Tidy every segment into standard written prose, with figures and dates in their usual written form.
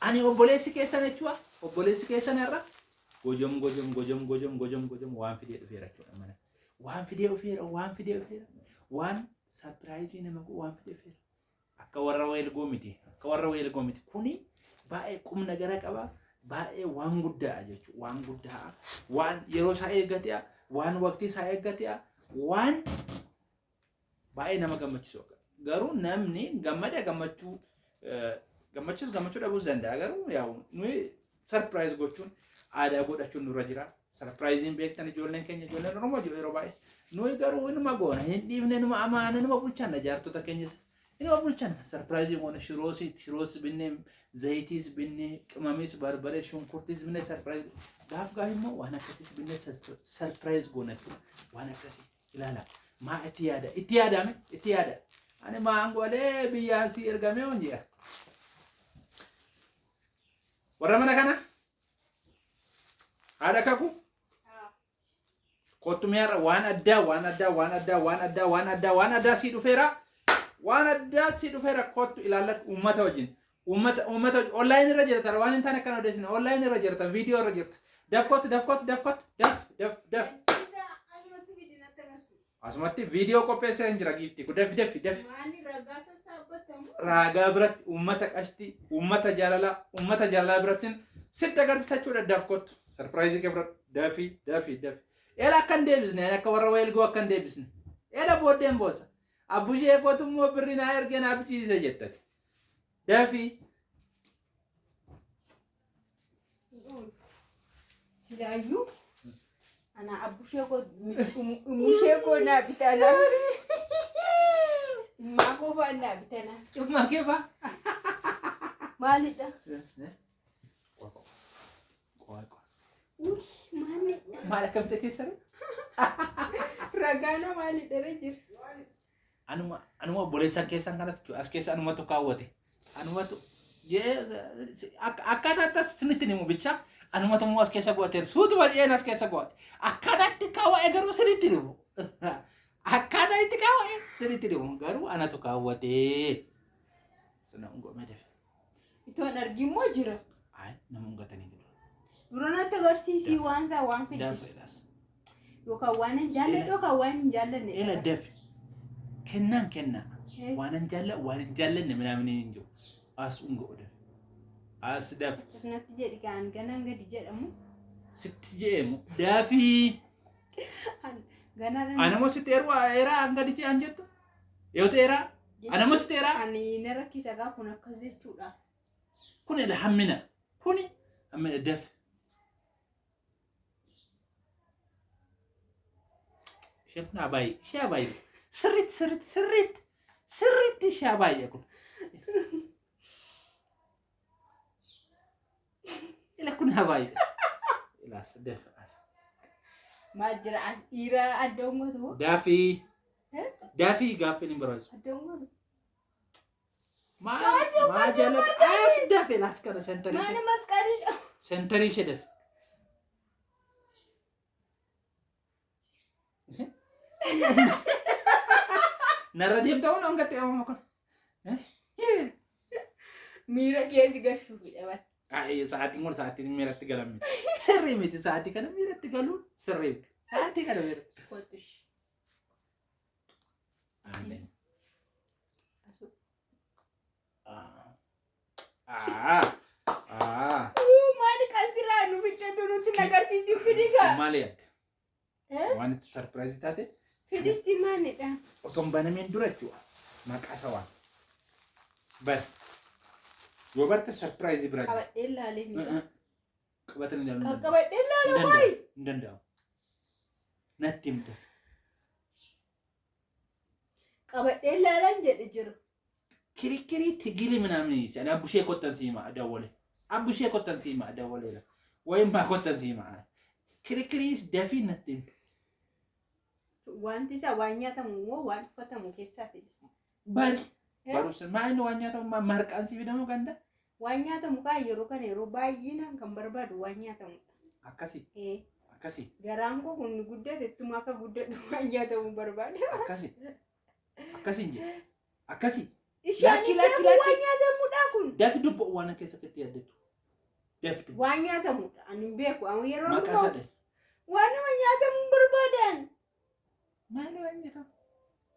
Ani obboleessi keessan jechuudha. Obboleessi keessan irra gojom gojom gojom gojom gojom gojom waan fidee dhufeera jechuudha mana. Waan fidee dhufeera waan fidee dhufeera waan sarpiraayizii nama godhu waan fidee dhufeera. Akka warra weelgoo miti. Akka warra weelgoo miti. Kuni baay'ee qubna gara qaba. Baay'ee waan guddaa jechuudha. Waan guddaa. Waan yeroo isaa eeggate'a. Waan waqtii isaa eeggate'a. Waan baay'ee nama gammachiisu. Garuu namni gammada gammachuu gammachuus gammachuu dhabuus danda'a. Garuu yaa'u nuyi sarpiraayiz gochuun aadaa godhachuun nurra jira. Sarpiraayiziin beektan ijoolleen keenya ijoolleen Oromoo jiru yeroo baay'ee. Nuyi garuu inuma goona hin dhiifne inuma amaana inuma bulchanna jaartota keenya inuma bulchanna. Sarpiraayizii goona shiroosii shiroos binnee zayitiis binnee qimamiis barbaree shunkurtiis binnee sarpiraayiz gaaf gaaf immoo waan akkasiis binnee sarpiraayiz goona jechuudha. Waan akkasii ilaala. Maa itti yaada itti yaadame itti yaada. Ani maangolee biyyaan si ergamee hojii. Warra mana kana haadha kakuu kottu mee har'a waan addaa waan addaa waan addaa waan addaa waan addaa waan addaa sii dhufeera waan addaa sii dhufeera kottu ilaalladhu uummata wajjin uummata uummata wajjin online irra jirta waan hin taane akkana odeessine online irra jirta viidiyoo irra jirta daf kottu daf kottu daf kottu daf daf daf Asumatti viidiyoo qopheessee hin jira giiftii ko dafi dafi dafi. Maali ragaa sassaabbatamu? Raagaa biratti uummata qashtii uummata jaalalaa uummata jaalalaa biratti sitti agarsiisa jechuudha daf kottu sarpiraayizii kee fudhadhu dafi dafi dafi. Ela akka hin deebisne ani akka warra weelgoo akka hin deebisne. Ela booddeen boosa. Abbushee kootu immoo birri naa ergee naa biciise jettati. Dafi. Silaayyuu ana abbushee koo umushee koo naa bitana. Ummaa koo fa'aa naa bitana. Ummaa kee fa'aa. Maalidha? Uy, maalidha? Maal akkamitti teessare? Ragaana maalidha irra jira? Anuma anuma obboleessan keessan kanatti as keessa anumatu kaawwate. Anumatu akkaataa itti sinitti himu bicha anumatu immoo as keessa go'ateera. Suutuma jedheen as keessa go'ate. Akkaataa itti kaawwa'e garuu sinitti himu. Akkaataa itti kaawwa'e sinitti himu garuu anatu kaawwate. Sana ungomee dafe. Itoon argimmoo jira. Ayi nama ungatanii jiru. Dura natti agarsiisii waan isaa waan fidde. Dafe laas. Yookaan waan hin jaalladhu yookaan waan hin jaallanne. Ela dafe. Kennaan kennaa. Eh. Waan hin jaalladhu waan hin jaallanne minaamin hin jiru. As unga odafe. As dafe. Achis natti jedhi kaan ganaan gadi jedhamu. Sitti je'emu. Dafii. Ganaan Anamo sitti eeru eeraa hanga gadi je'an jettu. Yoo ta'e eeraa. Anamo sitti eeraa. Ani na rakkisa gaa kun akkas jechuudha. Kun ela hammina. Kuni hammina dafe. Isheen kun haa baay'ee. Ishee haa baay'ee. Sirriitti sirriitti sirriitti sirriitti ishee haa baay'ee kun. Ila kun haa baay'ee. Ilaas dafa as. Maal jira as dhiira adda ungatu. Daafii. Eh? Daafii gaaffii hin barbaachisu. Adda ungatu. Maal maal jaalladhu as dafe laas kana sentarii Maali ishee masqaliidha. sentarii ishee dafe. Narra deemta kun hanga ta'e amma kun. Miira keessa gashuufidha bara. Ay, sa'aatiin kun sa'aatiin miiratti galan miti. Sirrii miti sa'aatii kana miiratti galuun sirrii miti. Sa'aatii kana miiratti. Kottu ishee. Ameen. Asuu. Ah. Ah. Uu, Maali kan sirraa nu fixxetu nutti hin agarsiisin fidisha. Maali yaadde? Eh? Waan itti sarpiraayizii taate Fidisti maalidha? otoo hin banamiin dura jechuudha. Maqaa isa waan. Bar. Yoo barte sarpiraayizii biraa jira. Qabadhee laalee ni. Qabatanii ilaaluu hin Kan danda'amu. qabadhee Hin laala danda'amu. wayi. Hin danda'amu. Natti himte. Qabadhee laalan jedhe jira. Kirikkirii tigili minaamin ani abbushee kottan si hima dawwale. Abbushee kottan si hima dawwaleera. Wayim maa kottan si hima. Kirikkiriis dafii natti himi. Wanti isaa waan nyaatamu moo waan uffatamu keessaa fide? Bari. Eh? Barumsa maa inni waan nyaatamu maa marqaan si fidamu ganda? Waan nyaatamu kaa yeroo kana yeroo baay'inaan kan barbaadu waan nyaatamudha. Akkasi Eh, akkasi Garaan koo kun guddate ittuma akka guddatu waan nyaatamu barbaada. akkasi akkasi hin jedhu. Akkasi. Ishaan Lakki, hin lakki, beeku lakki. waan nyaatamudha kun. Dafi dubbu waan keessa keetti yaaddattu. Dafi dubbu. Waan nyaatamudha. Ani hin beeku. Amma yeroo Maqaa hundumaa sadhe. waanuma nyaatamu hin barbaadan. Maali waan nyaatamu?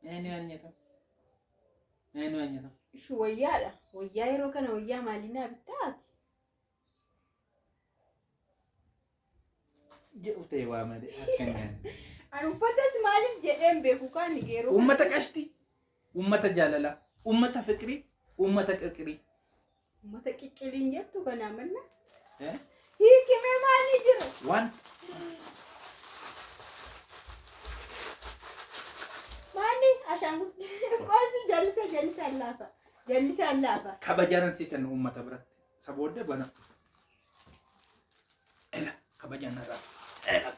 Maali waan nyaatamu? Maali waan nyaatamu? Ishi wayyaadha. Wayyaa yeroo kana wayyaa maalii naa bittaati? Jedhu ta'e waa malee akka hin nyaanne. Ani uffatas maalis jedhee hin beeku kaan yeroo kana. Uummata qashtii, uummata jaalalaa, uummata fiqirii, uummata qirqirii. Uummata qiqqiliin jettu kanaa manna. Eh? Hiikimee maalii jira? Waan Maalii ashaangulliitii qosti jalisa jalisa laafa. Jalisa laafa. Kabajaan sii kennu uummata biratti. Isa booddee bana. Ela kabajaan narraa. Ela.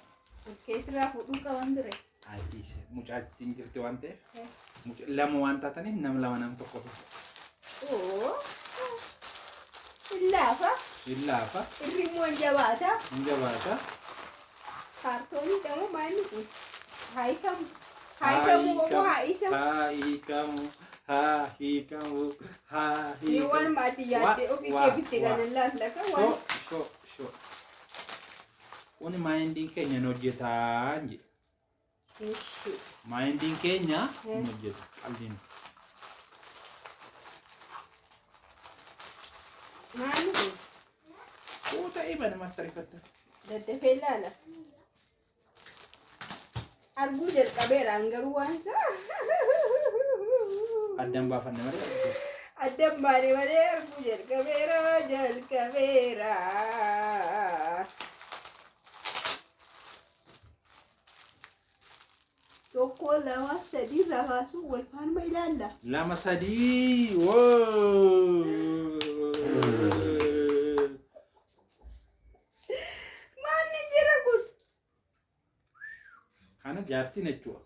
Keessirraa fuudhuu qaban ture. Ay dhiise mucaattiin jirti waan ta'eef lama waan taataniif nama lama nam tokko fi. Oo. Hin laafa. Hin laafa. Irri immoo hin jabaata. Hin jabaata. Kaartoonii dhamu maalli kun? Haayikamu. Haayikamu moo haayisamu? Haa hiikamu. Haa hiikamu. Haa Ni hiikamu. waan maatii yaaddee ofii kee bitte Waa, kana laallaka Shoo waan. shoo shoo. Kuni maayindiin keenya hin hojjetaa jedhe. Ishi. Maayindiin keenya hin hojjetu. Qalbiin. Maalli kun? Koo ta'ee banamatti ariifatta. Daddafee ilaala. Arguu jalqabeera an garuu waan isaa. Addaan baafanne malee arguu. Addan baane malee arguu jalqabeera jalqabeera. Tokko lama sadii irraa kaasuu wal faanuma ilaalla. Lama sadii. Woo! Maalli jira kun? Kana jaartiin jechuudha.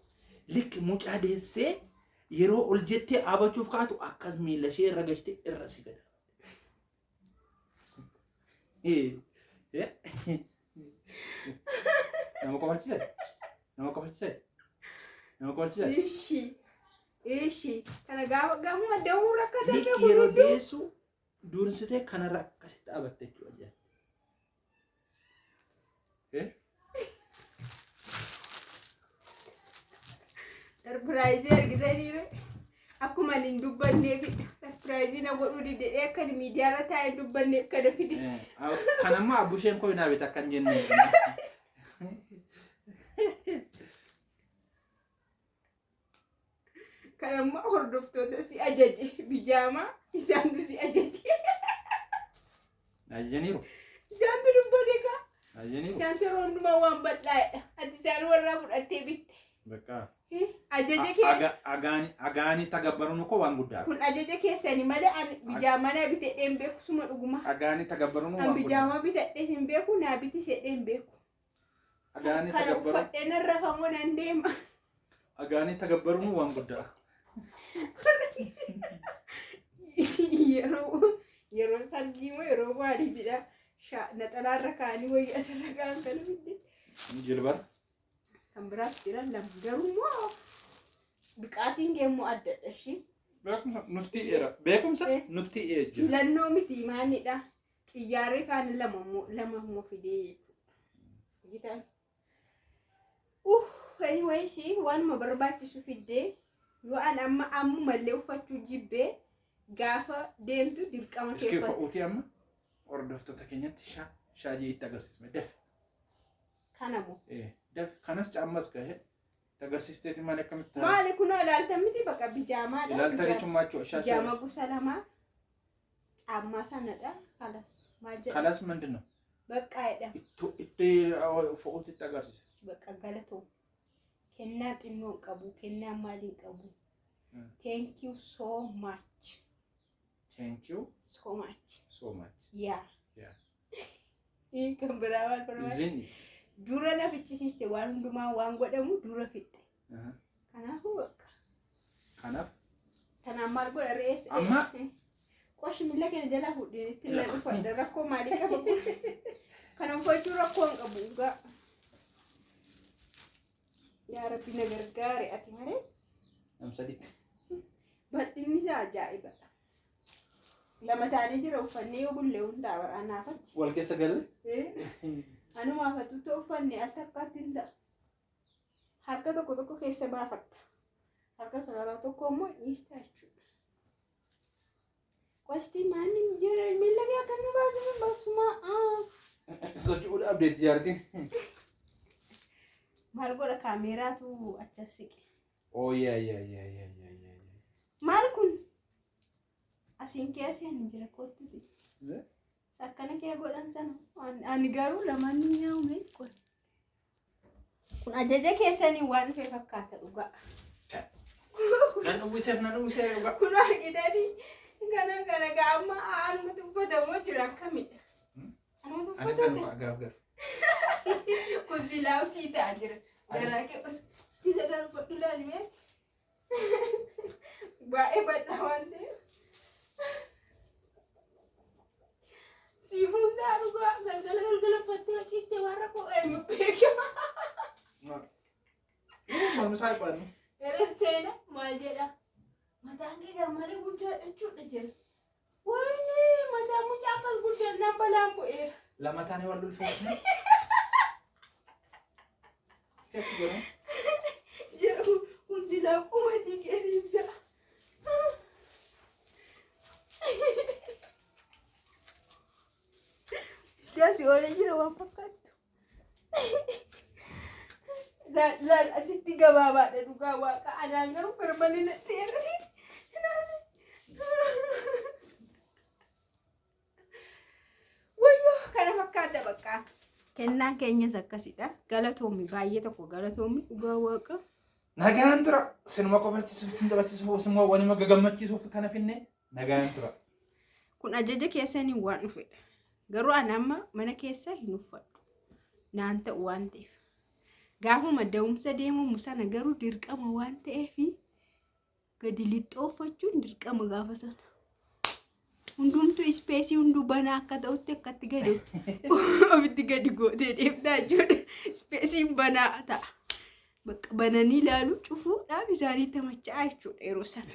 Likki mucaa deessee yeroo ol jettee dhaabachuuf kaatu akkas miila ishee irra gashtee irra si gada. Nama kofalchiisa? Nama kofalchiisa? Nama kofalchiisa? Ishi. Ishi. Kana gaafa gaafuma da'uu rakkatan Likki beeku yeroo hunduu. deessu dursitee kanarra akkasitti dhaabatte jechuudha. Eh? Sarpiraayizii argitaniiru. Akkuma ani hin dubbanneefidha. Sarpiraayizii na godhuu didee akka ani miidiyaarra taa'ee hin dubbanneef kana fide. Kan ammoo abbusheen koo hin beekta akkan jenne. Kan ammoo hordoftoota si ajaje bijaamaa isaantu si ajaje. Ajajaniiru. Isaantu dubbate kaa. Ajajaniiru. Isaantu yeroo hundumaa waan bal'aadha. Ati isaan warraa fudhattee bitte. Bakka. Ajaja kee Agaanii tagabbaruun koo waan guddaa. kun ajaja keessani malee ani bijaamaa naa bitadhee hin beeku suma dhuguma. Agaanii tagabbaruun An waan guddaa. bijaamaa bitadhee hin beeku naa bitisedhee hin beeku. Agaanii Kana tagabbaruun uffadhee nan rafamoo nan deema. agaanii tagabbaruun waan guddaa. Yeroo yeroo sargii moo yeroo maaliitidha. Naxalaarra kaa'anii wayyaa asirra kaa'an kana bitte. Jilbar. Kan biraas jira lama garuu immoo biqaatiin kee immoo addadha ishii. Beekumsa nutti eera. Beekumsa nutti ee jira. Filannoo miti maalidha. Xiyyaarri faana lama immoo fidee jechuudha. Bitaan. Anyways waanuma barbaachisu fiddee yoo an amma ammumallee uffachuu jibbee gaafa deemtu dirqama Iskee kee uffatu. fa'uutii amma hordoftoota keenyatti shaa shaajii itti agarsiisme daf. Kana moo? Daf kanas caammas gahe itti agarsiisteeti malee akkamitti Maali kunoo ilaaltan miti bakka bijaamaadha. ilaalta jechuun maachuu shaa Bijaama gosa lamaa caammaa sanadha. Kalas maal jedhama? Kalas ምንድን ነው? Bakka jedhama. Itti fa'uutti itti agarsiisa. Bakka galatoo. Kennaa xinnoo hin qabu, kennaa maalii hin qabu. Thank you so much. Thank you So much. so much. Yeah. Yeah. Kan biraa maal barbaade? Zin. Dura na fichisiiste waan hundumaa waan godhamu dura fixxe. Kanaafuu bakka. Kanaaf Kanaan maal godha re'ees? Amma- Qoshi miila keenya jalaa fuudhee itti nan uffadha rakkoo maalii qaba kun? Kana uffachuu rakkoo hin qabu dhugaa. Yaa Rabbi na gargaare ati malee nam sadiitti. bal'inni isaa ajaa'ibadha. Lama taanee jira uffannee yoo bullee hundaa waraanaafatti. Wal keessa galle. Anumaafatu ta'u uffanne al takkaatti hin ta'a. Harka tokko tokko keessa baafatta. Harka sagaraa tokko immoo dhiista jechuudha. Qostii maanni jira miila kee akka inni baasinu basumaa. Socho'uudha abdeetti jaartiin. Maal godha kaameeraatu achas siqe. Oh yeah yeah yeah yeah yeah yeah. Maal kun? Asiin keessa hin jira kottuti. Yeah. Akkana kee godhan sana. Ani garuu lamaan ni nyaaume kun. Kun ajaja keessanii waan dhufe fakkaata dhugaa. Nan uwwiseef nan uwwisee dhugaa. Kun argitanii kana kana gaama anumatu uffatamoo jira akkamidha? Anumatu Anis kan uffatamu. gaaf gaaf. Kun silaa usii ta'aa jira. Garaa kee usii gara uffadhu ilaalime. Baay'ee bal'aa waan ta'eef. Siifuun ta'a dhugaa galgala galgala uffattee hojjiiste waan rakkoo eenyu beeka. Barumsaa dhiphadhu. Yeroo seena maal jedha? Mataan kee garmalee guddaadha jechuudha jira. Wayne mataa mucaa akkas guddannaan balaan bu'eera. Lama taanee wal ulfoofne. Check godhu. Jedhu kun silaa qumatii keetiif ta'a. Siyaasi oolee jira waan fakkaattu. Laal asitti gabaabaadha dhugaa waaqa. Anaan garuu garmalee natti dheerate. Wayyoo kana fakkaata bakka. Kennaan keenyas akkasidha. Galatoomi baay'ee tokko galatoomi dhugaa waaqa. Nagaan tura. Sinuma kofalchiisuuf, sin taphachiisuuf, sinuma walima gagammachiisuuf kana finne nagaan tura. Kun ajaja keessanii waan dhufedha. Garuu ani amma mana keessa hin uffadhu. Naan ta'u waan ta'eef. Gaafuma da'umsa deemamu sana garuu dirqama waan ta'eef gadi lixxoo uffachuun dirqama gaafa sana. Hundumtuu ispeesii hunduu banaa akka ta'utti akkatti gadi ofitti gadi gootee deemtaa jechuudha. Ispeesiin banaa ta'a. Bakka bananii ilaaluu cufuudhaaf isaanii tamacha'aa jechuudha yeroo sana.